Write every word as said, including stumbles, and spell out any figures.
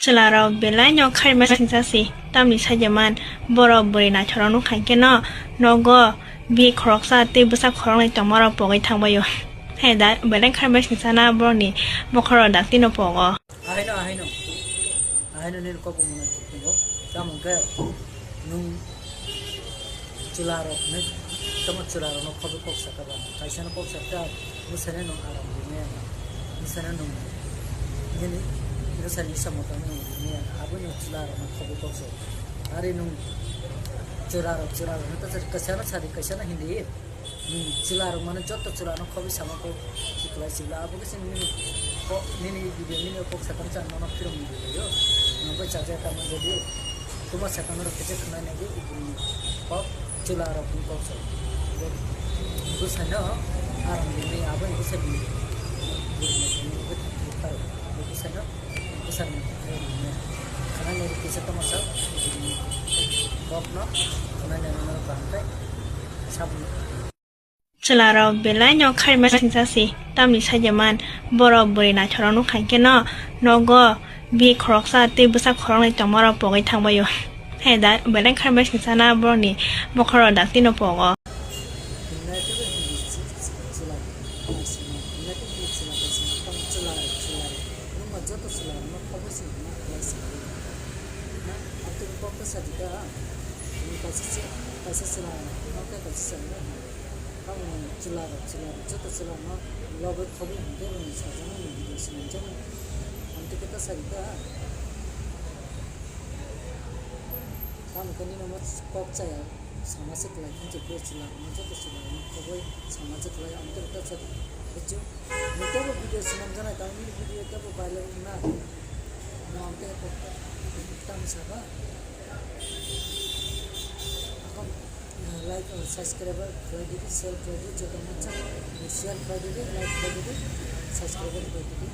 Chwlarok belai no khaima singsa si, tamni saija man, borok bwrwi naithorok nuk hai khe no nogo bini khoroksa tei bwsa khoroknwi tongmarok pogwi thangbaio. Hai da, belai khaima singsa na borokni bokhorok dakti no pogo. Ahaino, ahaino, ahaino nini kok mwnai tongo, tamo khe nwng chwlarok hinwi tamo chwlarokno khobwi kok sakha ba, kaisano kok sakha, bwsano nwng aram rimaya, bwsano nwng nini bwsani samung tangwi nwng rimaya, aboni chwlarokno khobwi kok se. Ari nwng chwlarok, chwlarokno ta kaisano sadi, kaisano hindi, nwng chwlarok mano joto chwlarokno khobwi sama kok si kwlai sibla, abo khe chwng nini kok, nini video, nini kok sakha chang nono phirok ni video, nwng bai chajakya tamo jadi. Tuma sakha norok kisa khwnai nai di, ibruni kok chwlarokni kok se. Bwsano aram rimwi aboni bwsai bini bwsano bwsarni khwnai nai di kisa tamo sak ibruni kokno khwnai nai norok kaham khe sabni. Chwlarok belai no khaima singsa si, tamni saija man, borok bwrwi naithorok nuk hai khe no nogo bini khoroksa tei bwsa khoroknwi tongmarok pogwi thangbaio. Hai da, belai khaima singsa na borokni bokhorok dakti no pogo. Kaisa chwla, kaisa chwla, kaisa chwla, kaisa chwla. Abo chwlarok, chwlarok, joto chwlarokno logwi khobwi hwnkhe nwng sajaknai video swnamjaknai. Ang tei khe ta sadi ta. Tamo khe nini omo kok chaya sama se kwlai khe je bwrwi chwlarokno joto chwlarokno khobwi sama se kwlai ang tei khe ta sadi. Bujo? Nwng teibo video swnamjaknai, tamo nini video teibo viral wngna. Nwng ang tei kok tamo saba. Akon, eh, like, eh, subscribe khlai didi, share khlai didi, joto masa, eh, share khlai didi, like khlai didi, subscribe khlai didi.